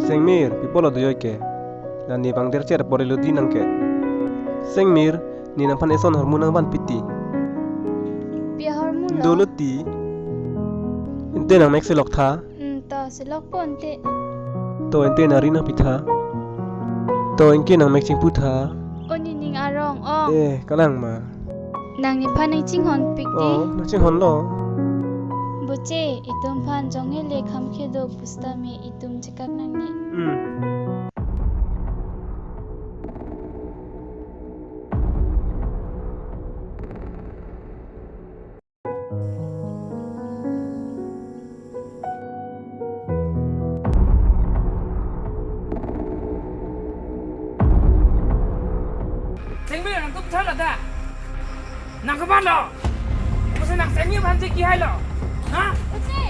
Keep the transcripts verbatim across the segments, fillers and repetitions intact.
Sengmir, pi pulo do joi ke? La ne bang der cher pore lo di nang ke. Sengmir, ne nangphan eson hormu nangvanpi ti. Pi ahormu lo? Dolo ti. Ante nang mek selok tha. Hmm, to selok po ante. To ante nang ri nangpi tha. To anke nang mek chingpu tha. O nining arong o. Eh, kalang ma. Nang nephan nangchinghon pik di. Oh, nangchinghon lo. Boche, itum phan jong hele kham kedo pusitame itum chekak nangne. Hmm. Sengmir, nangtum thala da. Nang komatlo? Masi nang Sengmir aphan chingki hai lo. Ha? Boche.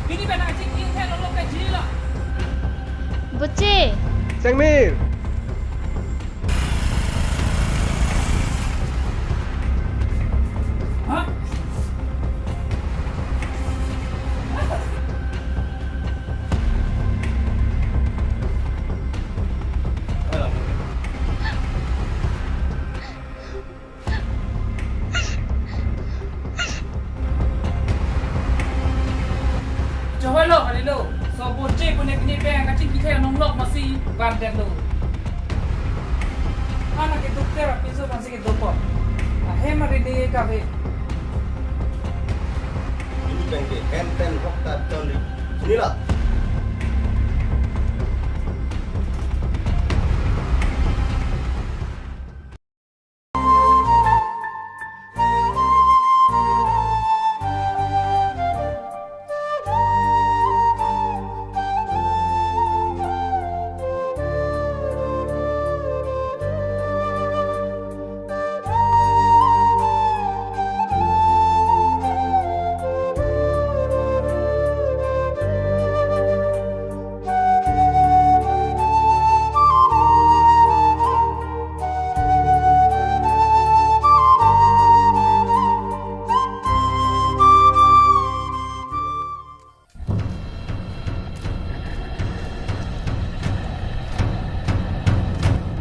Pini pen nang chingki hai lo, lo pen chini lo. Boche. Sengmir. Ha? Chowai lo, kali lo. So Boche pu ne pini pen kachingki thek nonglok masi van det lo. Ana ke dokter apinso aphansi kedo po. Ahem ari ne kave. Pini pen ke pen pen hok ta chonri. Chini lo.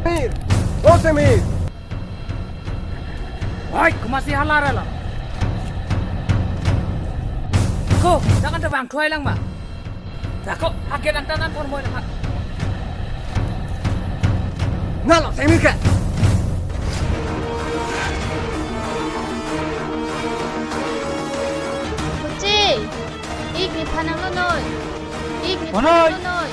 Sengmir! O Sengmir! Oi, komatsi hala ra lo? Ko, jangan tebang thuai lang ma. Ako, agen angtan an por moi lang ma. Nalo, Sengmir ke. Boche, ik nephan nanglo noi. Ik nephan nanglo noi.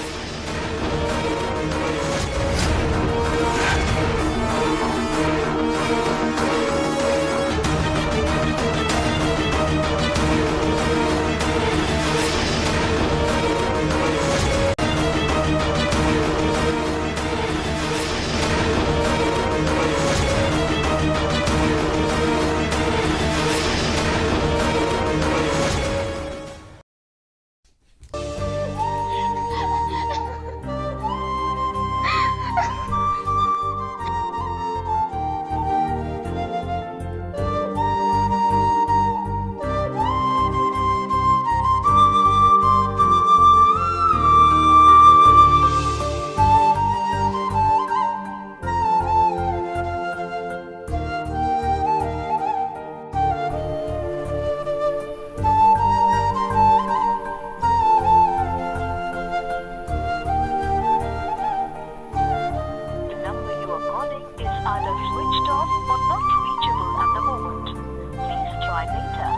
The number you are calling is either switched off or not reachable at the moment. Please try later.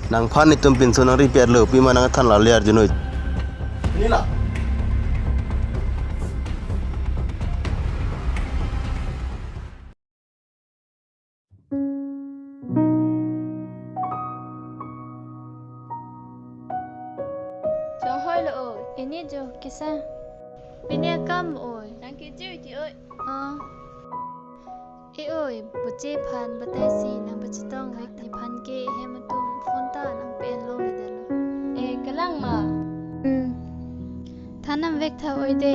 Nangphan itum pinso nangri piar lo, pima nangthan la le arjunoi. Nila. Chonghoi lo oi, ini jo kisa. Pini akam oi. Nang keche oi ti oi. Ah. E oi, Boche aphan batai si nang pachetong vek nephan ke hem atum phone ta Vek tha oi de.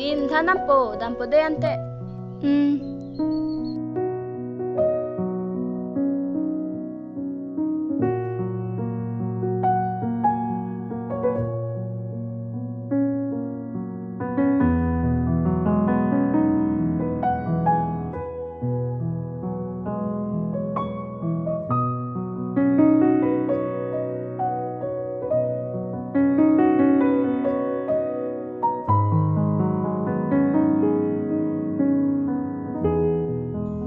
In than dampo, dampo de ante. Hmm.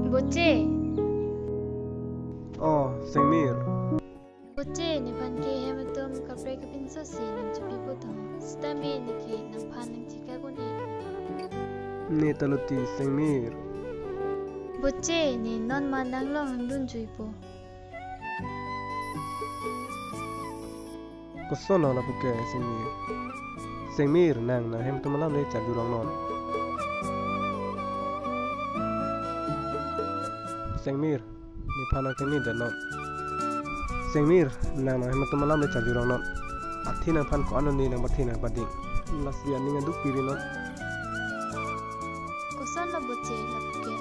Boche. Oh, Sengmir. Boche, nephan ke hem atum kaprek kapinso si nangchepi puthot. Sitame neke nangphan nangchekak un-e. Ne taloti Sengmir. Boche, ne non ma nanglong nangdunjuipo. Kosonlo lapu ke Sengmir. Sengmir, nang nanghem atum alam le charjurong non. Sengmir, nephan nangkeni det non. Sengmir, nang nanghem atum alam le charjurong non. Athe nangphan ko-an ne nangpathe nangpading. Lasi aning aduk piri non. Kosonlo Boche lapu ke.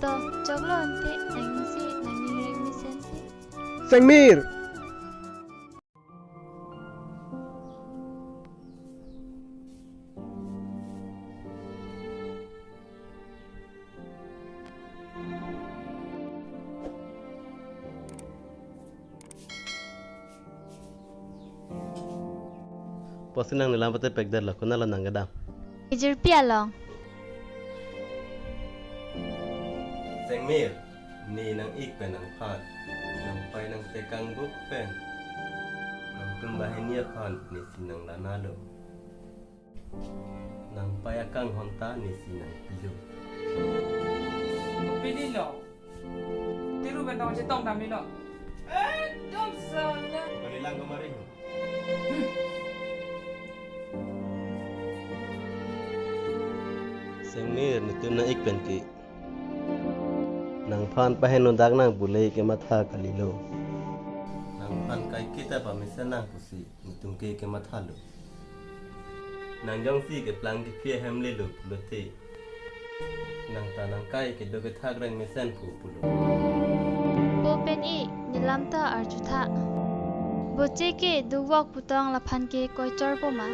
To, choklo ante, nangsi nangning rek mesen si. Sengmir! Pusi nang nelam pate pekdetlo, konatlo nang kedam? Ejirpi along. Sengmir, ne nang-ik pen nangphan, nangpai nangtekang buk pen nangtum banghini aphan nesi nanglanalo. Nangpai akanghon ta nesi nangpilo. Pililo. Tiru bentong chetong damilo. Ekdom salah. Kalilang kemari. Sengmir, netum nang-ik pen ke. Nangphan paheno dak nang pule kematha kalilo. Nangphan kaiketa pamesen nang pusi netum ke kemathalo. Nang jongsi keplang kephi ahem lelo pulote, nang ta nangkai kedo kethak reng mesen pu pulo. Po pen-i, nelam ta arjutha. Boche ke dukvok putong laphan ke koichorpo ma?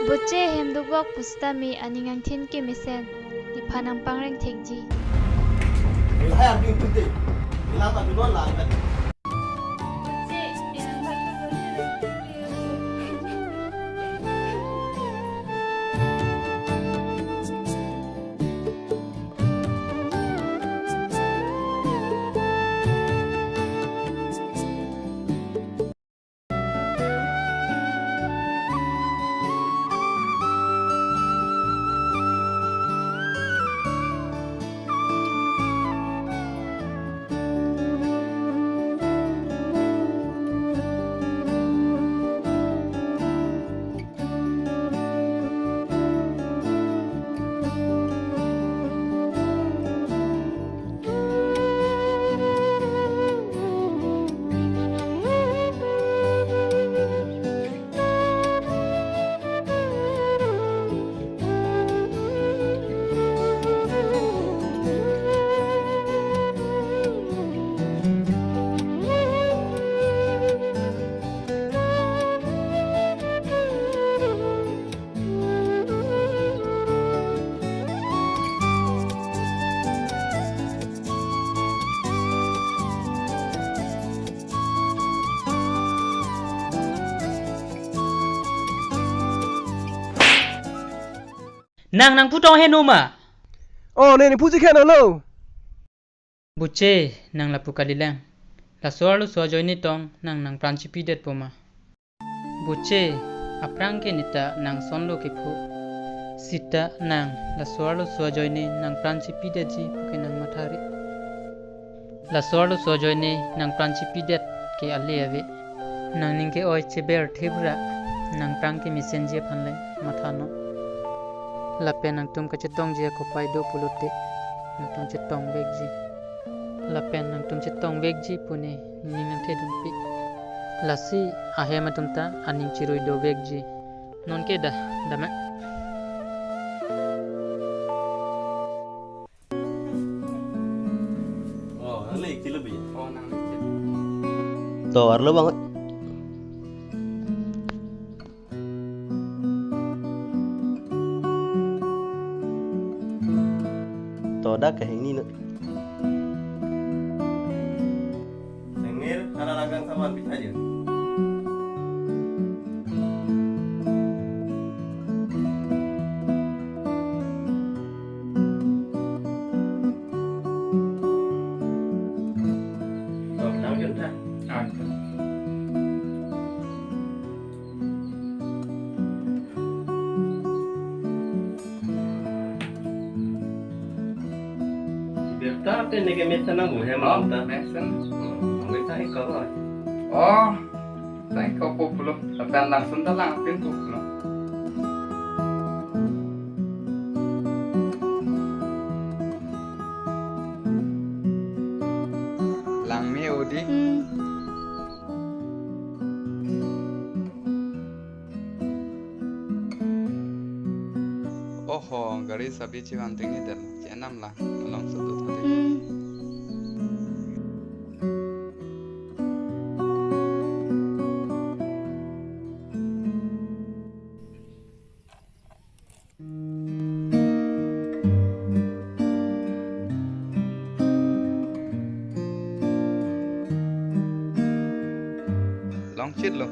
Boche hem dukvok pusitame aning angthin ke mesen nephan nangpangreng thekji. Lahai arju pute. Nelam ta dulon la angkat. Nang nangpu tong heno ma? Oh, ne ne puji khen lo. Boche, nang lapu kalilang. Laso arloso ajoine tong nang nangpran chipidetpo ma? Boche, aphrang ke neta nang sonlo kepho. Sita nang laso arloso ajoine nangpran chipidetji puke nang mathari. Laso arloso ajoine nangpran chipidet ke ale ave. Nangning ke-oi cheber thebra, nangpran kemesenji aphan le matha non. Lapen nangtum kachetongji akopai do pulote, nangtum chetongvekji. Lapen nangtum chetongvekji pune nening nangthedunpik. Lasi ahem atum ta aning chirui dovekji. Non ke da, da ma. Oh, nangle-ikchitlo bi. Oh, nangle-ikchit. To, arlo bang. To, dak kehingni no. Sengmir, hana langkang saman pitha je. To, langkang ta. Ah, to. Birta pen neke mesen nangbuhem. Oh, ta mesen. Hmm, mesen ikor. Oh, thank you, populo. Lapen langsun ta langpin populo. Langme odi. Hmm. Oho, gari sabi chivan tingni del. Chenam la, along sudu thade. Hmm. Longchitlo.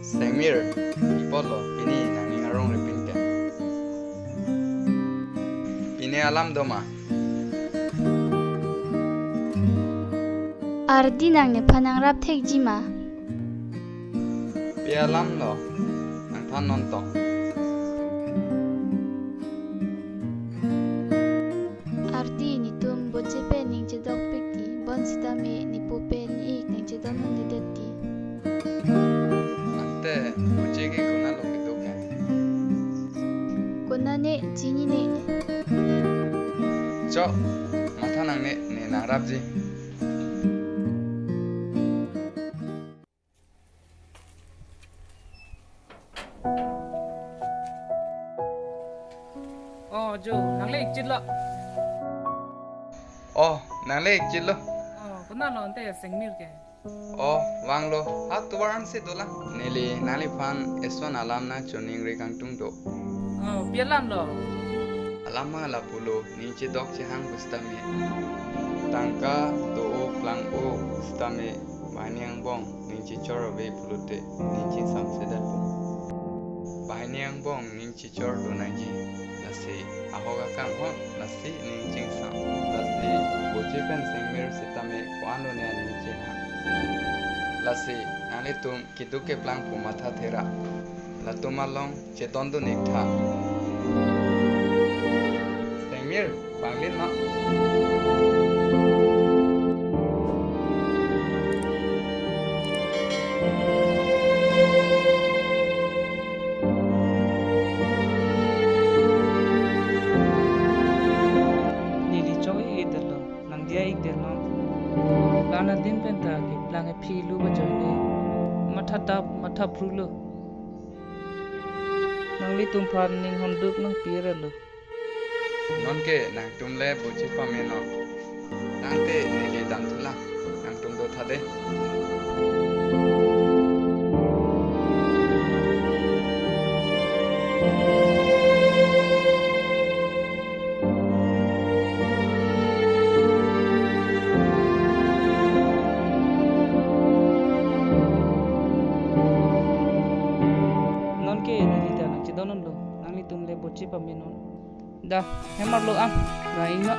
Sengmir, pi apotlo, pini nangning arong ripin ke. Pini alam doma. Ardi nang nephan nangrap thekji ma? Pi alamlo, nangthan non to. Ardi netum boche pen ning chedokpik ti, bonsitame nepo pen ne-ik ning chedon non dedet ti. Ante boche ke konatlo kedo ke? Konat ne, chinine. Chok, matha nangne, ne nangrapji. Oh, Jo, nangle-ikchitlo. Oh, nangle-ikchitlo. Oh, konatlo ante Sengmir ke? Oh, vanglo. Ha tovar ansi dolang. Neli nangliphan eson alam nangchoningri kangtung do. Oh, pi alamlo? Alam ma lapulo, ning chedok chehang pusitame. Tangka do-o plang-o pusitame, banghini angbong ning chechor ave pulote, ning chingsamsedetpo. Banghini angbong ning chechor do nangji. Lasi ahok akam ahut, lasi ning chingsam. Lasi boche pen Sengmir sitame ko-an lo ne aning chehang. Lasi nanglitum keduk keplang pu matha thera. Latum along chetondun-ik tha. Sengmir, panglit ma? Neli chok-ik-edetlo, nang diya-ikdetlo. Lan adim pen ta keplang ephi lo ba ajoine. Matha tap, matha phrulo. Nanglitum aphan ning honduk nangpi-et-etlo. Nonke nangtum le boche pame non. Tangte neli damthulang, nangtum do thade. Nonke neli ta nangchedondunlo, nanglitum le boche pame non. Da, hem arlo ang, ra-ingno.